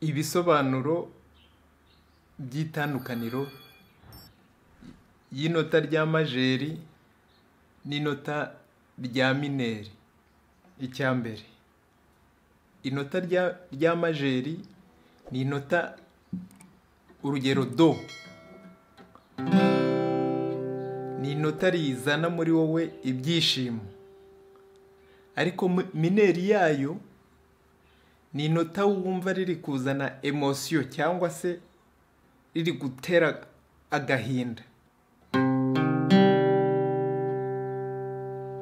Ibisobanuro by'itandukaniro y'inota rya majeri n'inota rya mineri. Icya mbere, inota rya majeri ni inota, urugero do, ni inota rizana muri wowe ibyishimo, ariko mineri yayo ni inota wumva riri kuzana emosiyo cyangwa se riri gutera agahinda.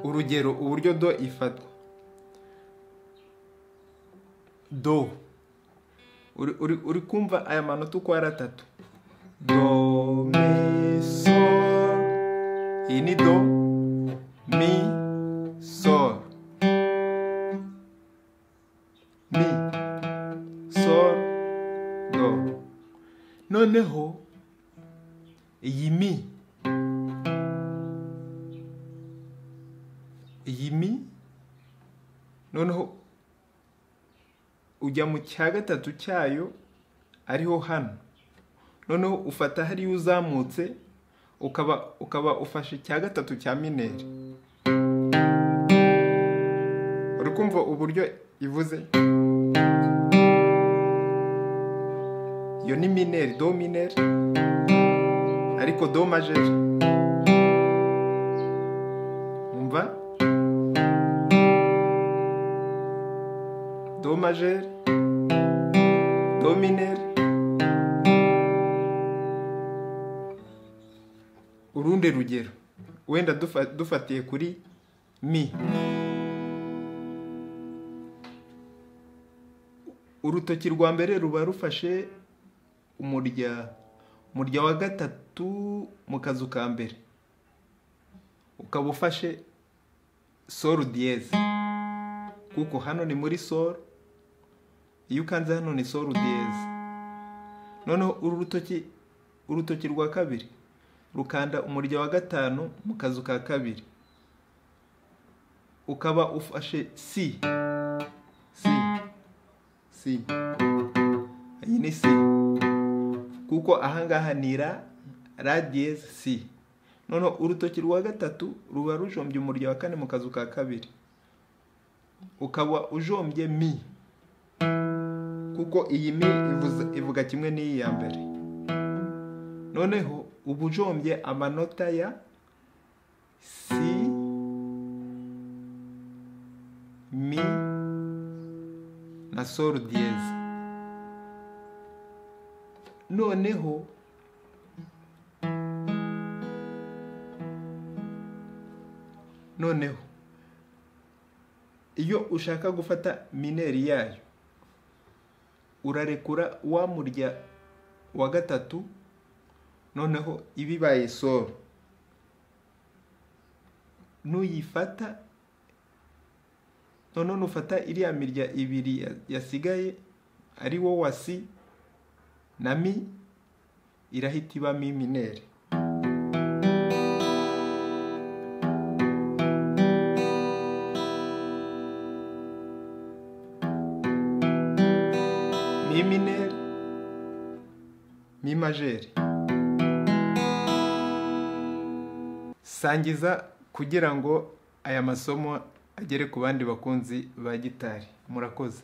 Urugero, uburyo do ifatwa, do uri kumva aya manota uko ari atatu, do mi sol, iyi ni do mi sol, mi sol do. Noneho iyi mi, iyi mi noneho ujya mu cya gatatu cyayo ariho hano, noneho ufata hariya uzamutse ukaba ufashe icya gatatu cya mineri. Uri kumva uburyo ivuze? Iyo ni mineri, do mineri, ariko do majeri. Umva? Do majeri, do mineri. Urundi rugero wenda dufatiye kuri mi, urutoki rwa mbere ruba rufashe umurya wa gatatu mu kazu ka mbere, ukaba ufashe sol dièse, kuko hano ni muri sol, iyo ukanze hano ni sol dièse. Noneho urutoki rwa kabiri rukanda umurya wa gatanu mu kazu ka kabiri, ukaba ufashe si, si, si, iyi ni si, kuko ahangaha ni ra, ra dièse si. Noneho urutoki rwa gatatu ruba rujombye umurya wa kane mu kazu ka kabiri, ukaba ujombye mi, kuko iyi mi ivuga kimwe n'iyi ya mbere. Noneho uba ujombye amanota ya si, mi na sol dièse. Noneho iyo ushaka gufata mineri yayo, urarekura wa murya wa gatatu, noneho ibibaye sol. Nuyifata, noneho nufata iriya mirya ibiri yasigaye ari wo wa si na mi, irahita iba mi mineri. Mi mineri, mi majeri. Sangiza kugira ngo aya masomo agere ku bandi bakunzi ba gitari. Murakoze.